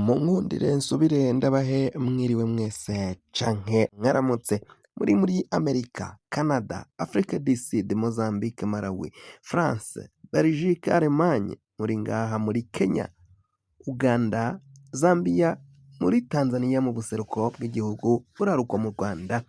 Munkundire nsubire ndabahe mwiriwe mwese canke mwaramutse muri Amerika, Canada, Afrique du Sud, Mozambique, Malawi, France, Belgique, Allemagne, muri ngaha muri Kenya, Uganda, Zambia, muri Tanzania mu buseruko bw'igihugu, buraruko mu Rwanda,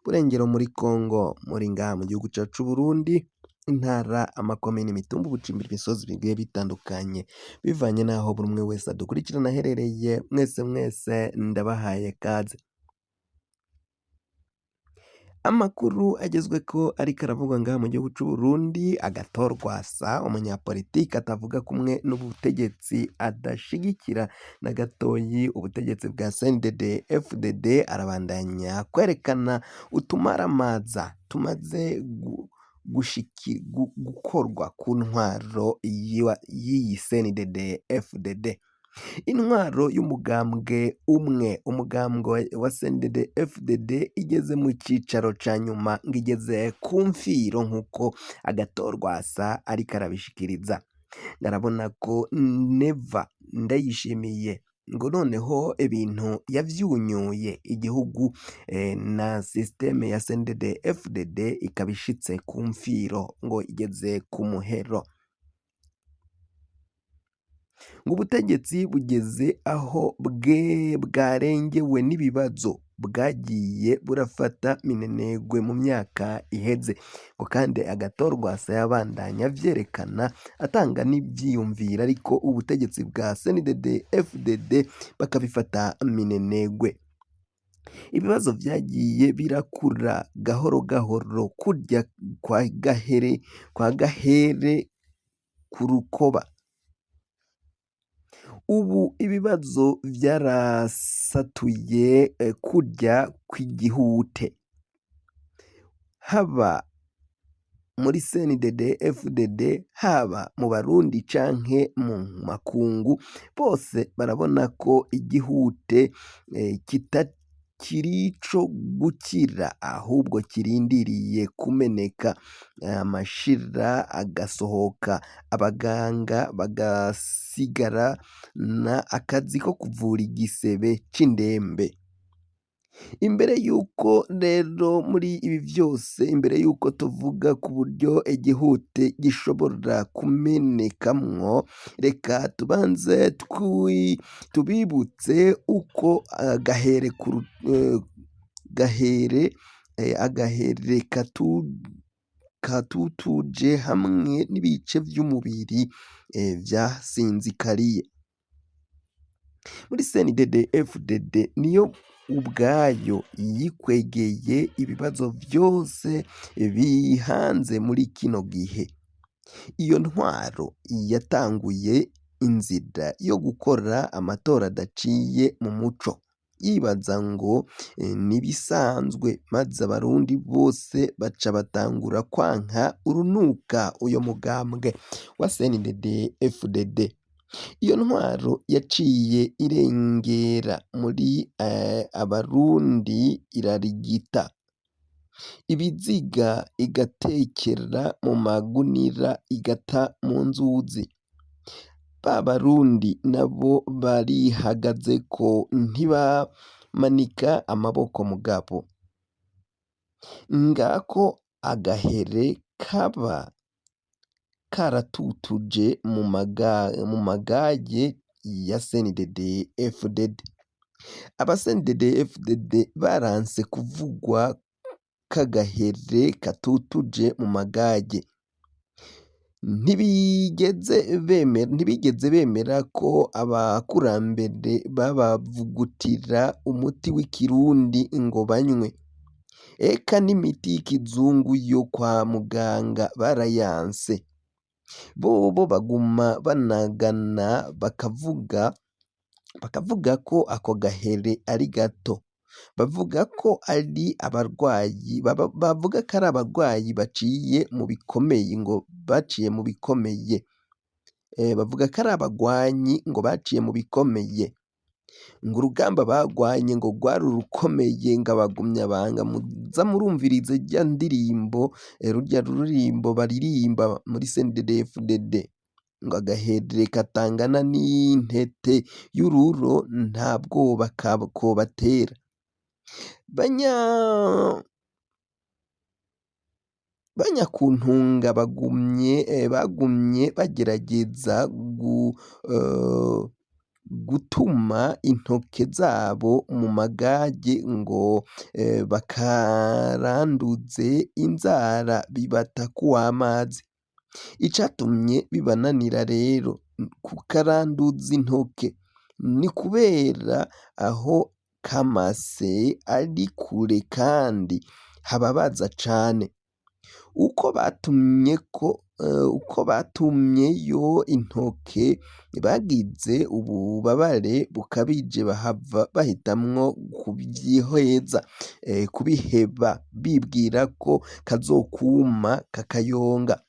burengero muri Congo, muri ngaha mu gihugu cacu c'Uburundi, intara, amakomine, imitumba, ubucimbiri, imisozi bigiye bitandukanye, bivanye n'aho buri umwe wese adukurikirana aherereye, mwese mwese ndabahaye kaze. Amakuru agezweko ariko aravugwa ngaha mu gihugu c'Uburundi, Agathon Rwasa umunyapolitike atavuga kumwe n'ubutegetsi adashigikira na gatoyi ubutegetsi bwa CNDD FDD, arabandanya kwerekana utumaramaza tumaze gukorwa ku ntwaro y'iyi CNDD FDD. Intwaro y'umugambwe umwe, umugambwe wa CNDD FDD igeze mu cicaro ca nyuma ngo igeze ku mfiro nk'uko Agathon Rwasa ariko arabishikiriza. Arabona ko Neva Ndayishimiye ngo noneho ibintu yavyunyuye igihugu na système ya CNDD FDD ikaba ishitse ku mfiro ngo igeze ku muhero. Ngo ubutegetsi bugeze aho bwe bwarengewe n'ibibazo bwagiye burafata minenegwe mu myaka iheze, ngo kandi Agathon Rwasa yabandanya avyerekana atanga n'ivyiyumviro ariko ubutegetsi bwa CNDD FDD bakabifata minenegwe. Ibibazo vyagiye birakura gahoro gahoro kurya kwa gahere ku rukoba. Ubu ibibazo vyarasatuye kurya kw'igihute, haba muri CNDD FDD, haba mu Barundi canke mu makungu, bose barabona ko igihute kitakiri ico gukira ahubwo kirindiriye kumeneka, amashira agasohoka, abaganga bagasigarana akazi ko kuvura igisebe c'indembe. Imbere yuko rero muri ibi vyose, imbere yuko tuvuga ku buryo igihute gishobora kumenekamwo, reka tubanze tubibutse uko agahere agahere katutuje hamwe n'ibice vy'umubiri vyasinzikariye. Muri CNDD FDD niyo ubwayo yikwegeye ibibazo vyose bihanze muri kino gihe. Iyo ntwaro yatanguye inzira yo gukora amatora adaciye mu muco, yibaza ngo nibisanzwe, maze Abarundi bose baca batangura kwanka urunuka uyo mugambwe wa CNDD FDD. Iyo ntwaro yaciye irengera muri Abarundi irarigita ibiziga igatekera mu magunira igata mu nzuzi. Ba Barundi nabo barihagazeko ntibamanika amaboko mugabo. Ngako agahere kaba karatutuje mu magage ya CNDD FDD. Aba CNDD FDD baranse kuvugwa k'agahere katutuje mu magage. Ntibigeze bemera ko abakurambere babavugutira umuti w'ikirundi ngo banywe. Eka n'imiti y'ikizungu yo kwa muganga barayanse. Bobo baguma banagana bakavuga ko ako gahere ari gato. Bavuga ko ari abarwayi, bavuga ko ari abarwayi baciye mu bikomeye ngo baciye mu bikomeye. Bavuga ko ari abagwanyi ngo baciye mu bikomeye. Ngo urugamba bagwanye ngo rwari urukomeye ngo abagumyabanga muza murumviriza irya ndirimbo, rurya ruririmbo baririmba muri CNDD-FDD. Ngo agahere katangana n'intete y'ururo nta bwoba kobatera. Banyakuntunga bagumye bagerageza gutuma intoke zabo mu magage ngo bakaranduze inzara bibata kuw'amazi. Icatumye bibananira rero kukaranduza intoke ni kubera aho kamase ari kure kandi hababaza cane. Uko batumyeyo intoke bagize ububabare bukabije bahava bahitamwo kuvyihweza, kubiheba bibwira ko kazokuma kakayonga.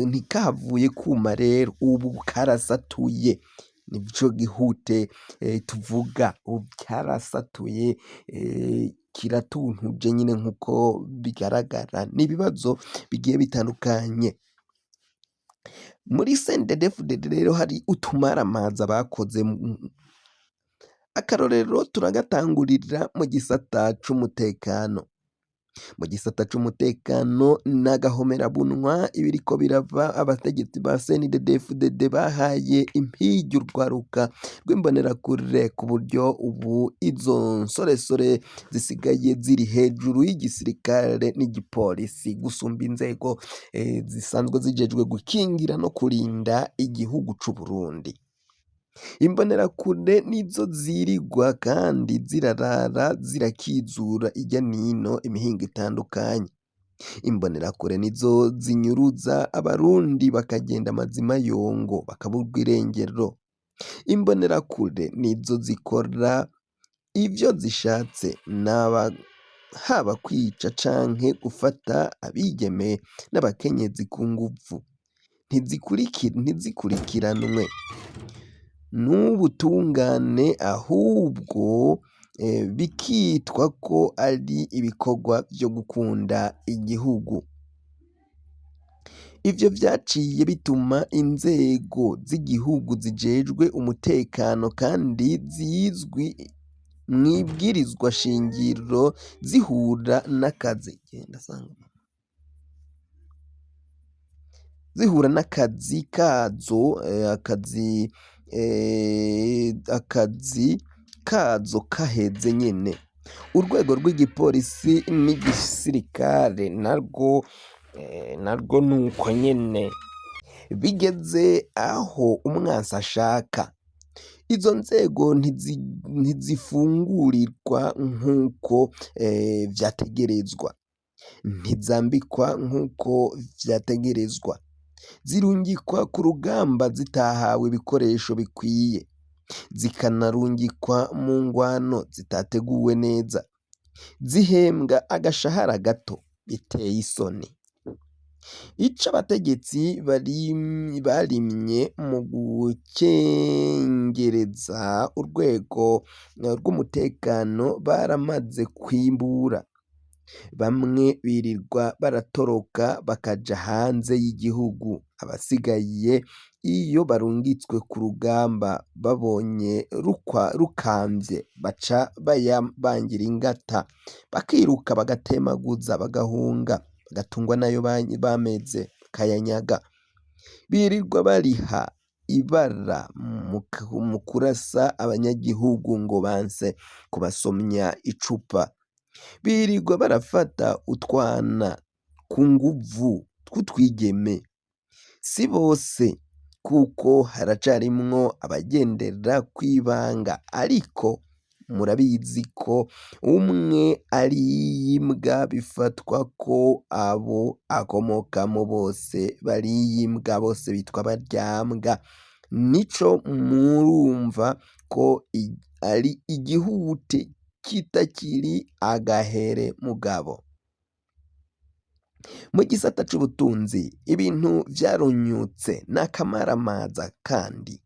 Ntikahavuye kuma rero ubu karasatuye, nico gihute tuvuga, ubu karasatuye, kiratuntuje nyine nkuko bigaragara. N'ibibazo bigiye bitandukanye. Muri CNDD-FDD rero hari utumaramaza bakoze. Akarorero turagatangurira mu gisata c'umutekano. Mu gisata c'umutekano n'agahomerabunwa ibiriko birava, abategetsi ba CNDD-FDD bahaye impigi urwaruka rw'imbonerakure ku buryo ubu izo nsoresore zisigaye ziri hejuru y'igisirikare n'igipolisi gusumba inzego zisanzwe zijejwe gukingira no kurinda igihugu c'Uburundi. Imbonerakure nizo zirigwa kandi zirarara zirakizura irya nino imihingo itandukanye. Imbonerakure nizo zinyuruza abarundi bakagenda amazima yongo bakaburwa irengero. Imbonerakure nizo zikora ivyo zishatse haba kwica canke gufata abigeme n'abakenyezi ku nguvu, ntizikurikiranwe n'ubutungane ahubwo bikitwa ko ari ibikorwa vyo gukunda igihugu. Ivyo vyaciye bituma inzego z'igihugu zijejwe umutekano kandi zizwi mw'ibwirizwa shingiro zihura n'akazi kazo, akazi kazo kaheze nyene. Urwego rw'igipolisi n'igisirikare narwo nuko nyene bigeze aho umwansi ashaka. Izo nzego ntizifungurirwa nk'uko vyategerezwa, ntizambikwa nk'uko vyategerezwa, zirungikwa ku rugamba zitahawe ibikoresho bikwiye, zikanarungikwa mu ngwano zitateguwe neza, zihembwa agashahara gato biteye isoni. Ico abategetsi barimye mu gukengereza urwego rw'umutekano baramaze kwimbura. Bamwe birirwa baratoroka bakaja hanze y'igihugu, abasigaye iyo barungitswe ku rugamba babonye rukamvye baca bayabangira ingata, bakiruka bagatemaguza bagahunga, bagatungwa nayo bameze bakayanyaga. Birirwa bariha ibara mu kurasa abanyagihugu ngo banse kubasomya icupa. Birirwa barafata utwana ku nguvu tw'utwigeme. Si bose kuko haracarimwo abagendera kw'ibanga, ariko murabizi ko umwe ariye imbwa bifatwa ko abo akomokamo bose bariye imbwa, bose bitwa baryambwa. Nico murumva ko ari igihute kitakiri agahere mugabo. Mu gisata c'ubutunzi ibintu vyarunyutse n'akamaramaza, kandi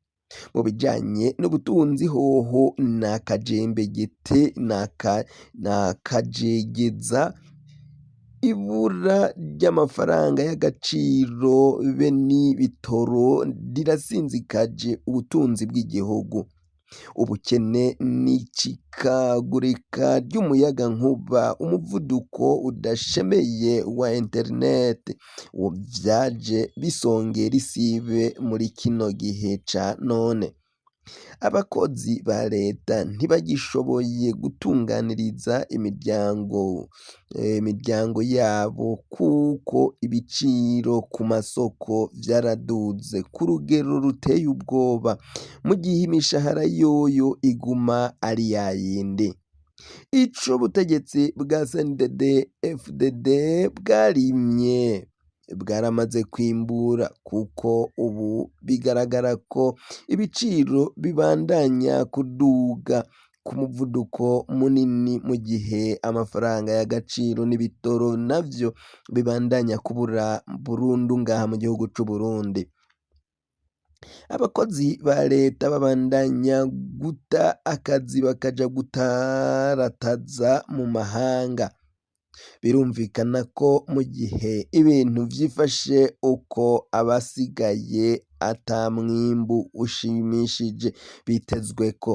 mu bijanye n'ubutunzi hoho n'akajembegete n'akajegeza. Ibura ry'amafaranga y'agaciro be n'ibitoro rirasinzikaje ubutunzi bw'igihugu. Ubukene n'icikagurika ry'umuyagankuba, umuvuduko udashemeye wa internet vyaje bisongera isibe muri kino gihe ca none. Abakozi ba leta ntibagishoboye gutunganiriza imiryango yabo kuko ibiciro ku masoko vyaraduze ku rugero ruteye ubwoba, mu gihe imishahara yoyo iguma ari yayindi. Ico ubutegetsi bwa CNDD FDD bwarimye bwaramaze kwimbura kuko ubu bigaragara ko ibiciro bibandanya kuduga ku muvuduko munini mu gihe amafaranga y'agaciro n'ibitoro navyo bibandanya kubura burundu ngaha mu gihugu c'Uburundi. Abakozi ba leta babandanya guta akazi bakaja gutarataza mu mahanga. Birumvikana ko mu gihe ibintu vyifashe uko abasigaye ata mwimbu ushimishije bitezweko.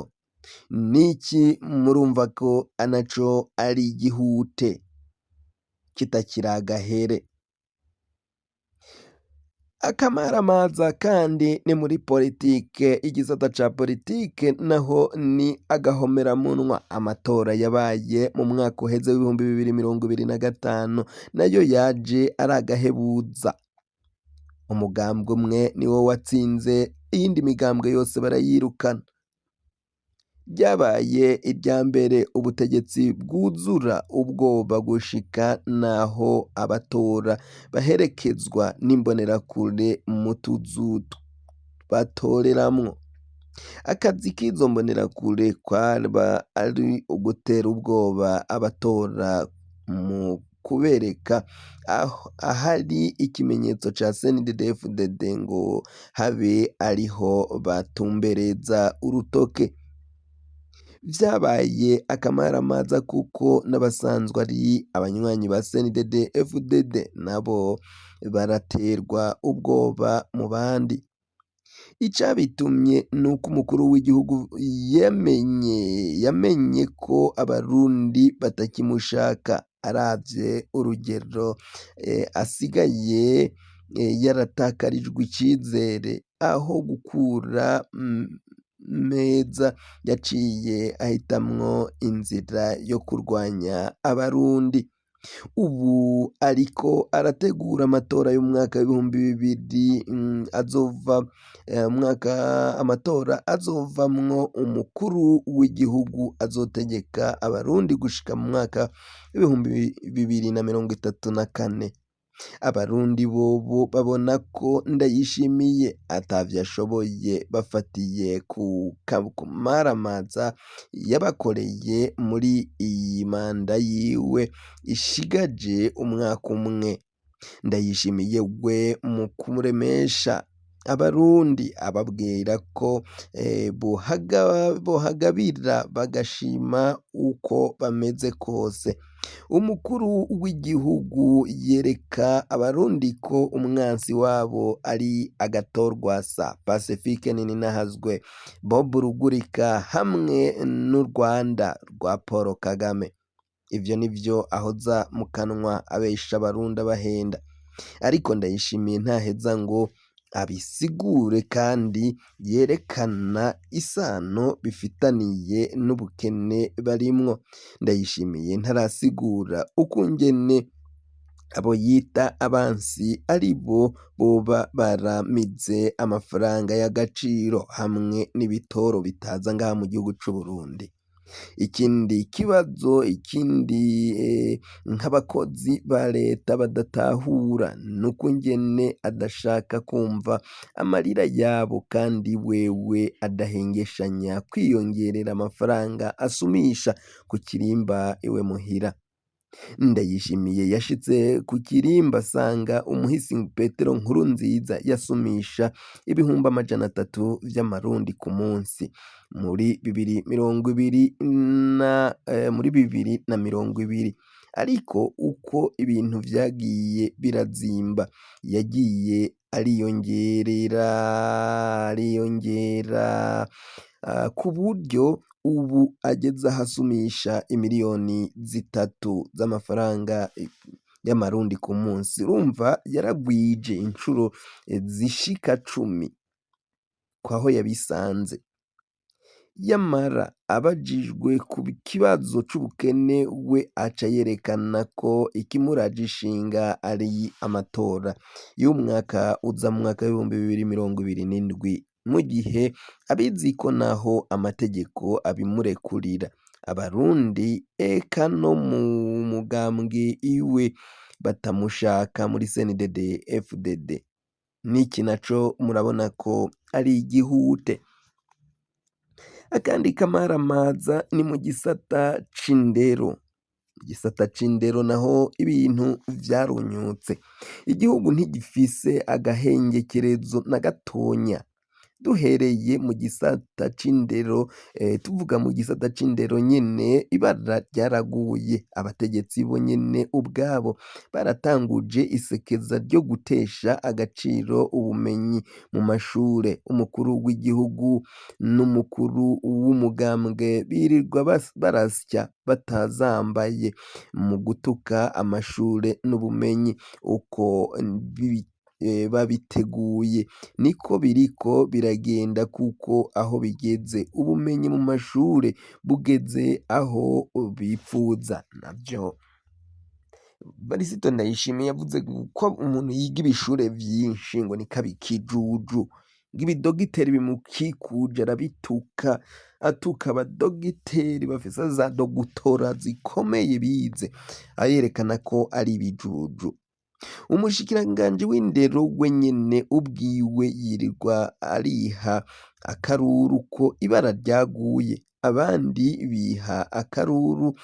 Niki murumva ko anaco ari igihute kitakiri agahere. Akamaramaza kandi ni muri politike, igisata ca politike naho ni agahomeramunwa. Amatora yabaye mu mwaka uheze w'2025 nayo yaje ari agahebuza. Umugambwe umwe niwo watsinze, iyindi migambwe yose barayirukana. Ryabaye irya mbere ubutegetsi bwuzura ubwoba gushika n'aho abatora baherekezwa n'imbonerakure mu tuzu batoreramwo. Akazi k'izo mbonerakure kwaba ari ugutera ubwoba abatora mu kubereka ahari ikimenyetso ca CNDD-FDD ngo habe ariho batumbereza urutoke. Vyabaye akamaramaza kuko n'abasanzwe ari abanywanyi ba CNDD FDD nabo baraterwa ubwoba mu bandi. Icabitumye nuko umukuru w'igihugu yamenye ko abarundi batakimushaka aravye urugero asigaye yaratakarijwe icizere aho gukura meza yaciye ahitamwo inzira yo kurwanya abarundi. Ubu ariko arategura amatora y'umwaka w'2000 azova mwaka amatora azovamwo umukuru w'igihugu azotegeka abarundi gushika mu mwaka w'2034. Abarundi bobo babona ko Ndayishimiye atavyo ashoboye bafatiye ku kamaramaza yabakoreye muri iyi manda yiwe ishigaje umwaka umwe. Ndayishimiye we mu kuremesha abarundi ababwira ko bohagabira bagashima uko bameze kose. Umukuru w'igihugu yereka abarundi ko umwansi wabo ari agatorwasa Pacifique Nininahazwe, Bob Rugurika hamwe n'u Rwanda rwa Paul Kagame. Ivyo nivyo ahoza mu kanwa abesha abarundi abahenda. Ariko Ndayishimiye ntaheza ngo abisigure kandi yerekana isano bifitaniye n'ubukene barimwo. Ndayishimiye ntarasigura ukungene abo yita abansi aribo boba baramize amafaranga y'agaciro hamwe n'ibitoro bitaza ngaha mu gihugu c'Uburundi. Ikindi kibazo ikindi nk'abakozi ba leta badatahura n'ukungene adashaka kumva amarira yabo kandi wewe adahengeshanya kwiyongerera amafaranga asumisha ku kirimba iwe muhira. Ndayishimiye yashitse ku kirimba asanga umuhisi Petero Nkurunziza yasumisha 300,000 vy'amarundi ku munsi muri 2020 na muri 2020. Ariko uko ibintu vyagiye birazimba, yagiye ariyongerera ariyongera ku buryo ubu ageze ahasumisha imiliyoni 3 z'amafaranga y'amarundi ku munsi. Urumva yaragwije incuro zishika 10 kwaho yabisanze. Yamara abajijwe ku kibazo c'ubukene, we aca yerekana ko ikimuraje ishinga ari amatora y'umwaka uza mu mwaka w'2027, mu gihe abizi ko naho amategeko abimurekurira, Abarundi eka no mu mugambwe iwe batamushaka muri CNDD FDD. N'iki naco murabona ko ari igihute. Akandi kamaramaza ni mu gisata c'indero. Mu gisata c'indero naho ibintu vyarunyutse. Igihugu ntigifise agahengekerezo na gatonya. Duhereye mu gisata c'indero, tuvuga mu gisata c'indero nyene, ibara ryaraguye. Abategetsi bo nyene ubwabo baratanguje isekeza ryo gutesha agaciro ubumenyi mu mashure. Umukuru w'igihugu n'umukuru w'umugambwe birirwa barasya batazambaye mu gutuka amashure n'ubumenyi. Uko babiteguye niko biriko biragenda, kuko aho bigeze ubumenyi mu mashure bugeze aho bipfuza navyo. Varisito Ndayishimiye yavuze ko umuntu yiga ibishure vyinshi ngo niko aba ikijuju, ngo ibidogiteri bimukikuje arabituka, atuka abadogiteri bafise za dogutora zikomeye bize, ayerekana ko ari ibijuju. Umushikiranganji w'indero we nyene ubwiwe yirirwa ariha akaruru ko ibara ryaguye. Abandi biha akaruru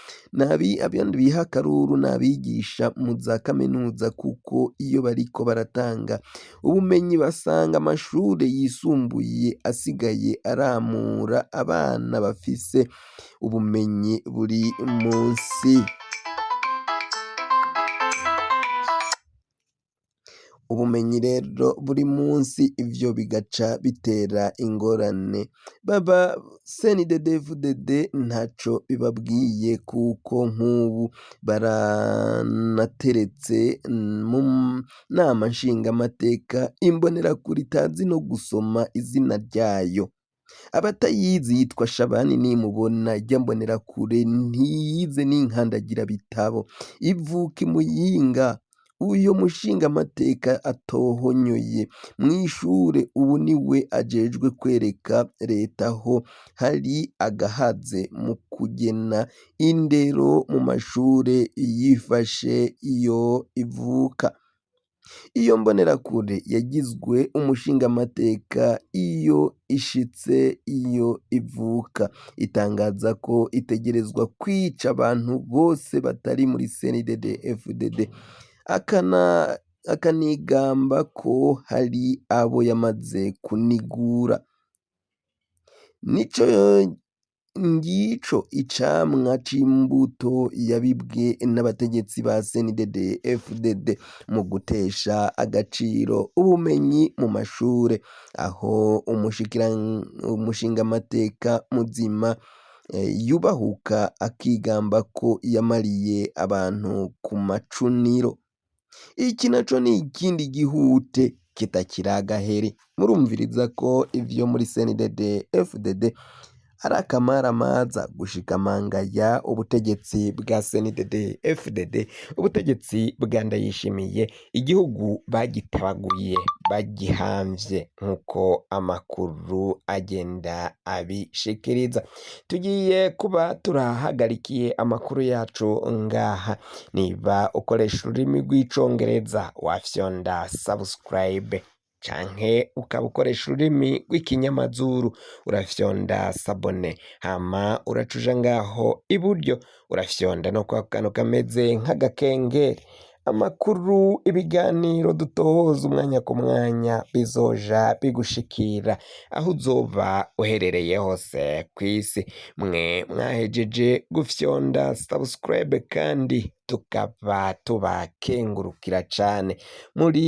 abandi biha akaruru n'abigisha mu za kaminuza, kuko iyo bariko baratanga ubumenyi basanga amashure yisumbuye asigaye aramura abana bafise ubumenyi buri munsi. Ubumenyi rero buri munsi, ivyo bigaca bitera ingorane. Baba CNDD-FDD ntaco bibabwiye, kuko nk'ubu baranateretse mu nama nshingamateka imbonerakure itazi no gusoma izina ryayo. Abatayizi yitwa Shabani Nimubona, irya mbonerakure ntiyize n'inkandagirabitabo, ivuka i Muyinga. Uyo mushingamateka atohonyoye mw'ishure ubu niwe ajejwe kwereka leta aho hari agahaze mu kugena indero mu mashure yifashe iyo ivuka. Iyo mbonerakure yagizwe umushingamateka iyo ishitse iyo ivuka, itangaza ko itegerezwa kwica abantu bose batari muri CNDD-FDD, akanigamba ko hari abo yamaze kunigura. Nico ngico icamwa c'imbuto yabibwe n'abategetsi ba CNDD FDD mu gutesha agaciro ubumenyi mu mashure, aho umushingamateka muzima yubahuka akigamba ko yamariye abantu ku macuniro. Iki naco ni ikindi gihute kitakiri agahere. Murumviriza ko ivyo muri CNDD FDD ari akamaramaza gushikamangaya ubutegetsi bwa CNDD FDD, ubutegetsi bwa Ndayishimiye, igihugu bagitabaguye bagihamvye nk'uko amakuru agenda abishikiriza. Tugiye kuba turahagarikiye amakuru yacu ngaha. Niba ukoresha ururimi rw'icongereza wafyonda subscribe, canke ukaba ukoresha ururimi rw'ikinyamazuru urafyonda s'abonner, hama uraca uja ngaho iburyo urafyonda no kwa kantu kameze nk'agakengeri. Amakuru, ibiganiro dutohoza umwanya ku mwanya bizoja bigushikira aho uzoba uherereye hose kw'isi. Mwe mwahejeje gufyonda subscribe kandi. Tukaba tubakengurukira cane, muri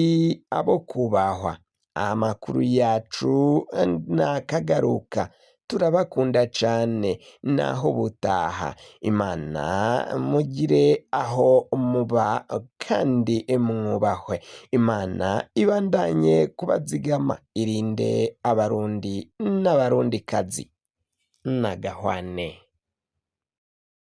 abo kubahwa. Amakuru yacu nakagaruka, turabakunda cane, naho butaha. Imana mugire aho muba kandi mwubahwe. Imana ibandanye kubazigama, irinde abarundi n'abarundikazi. Nagahwane.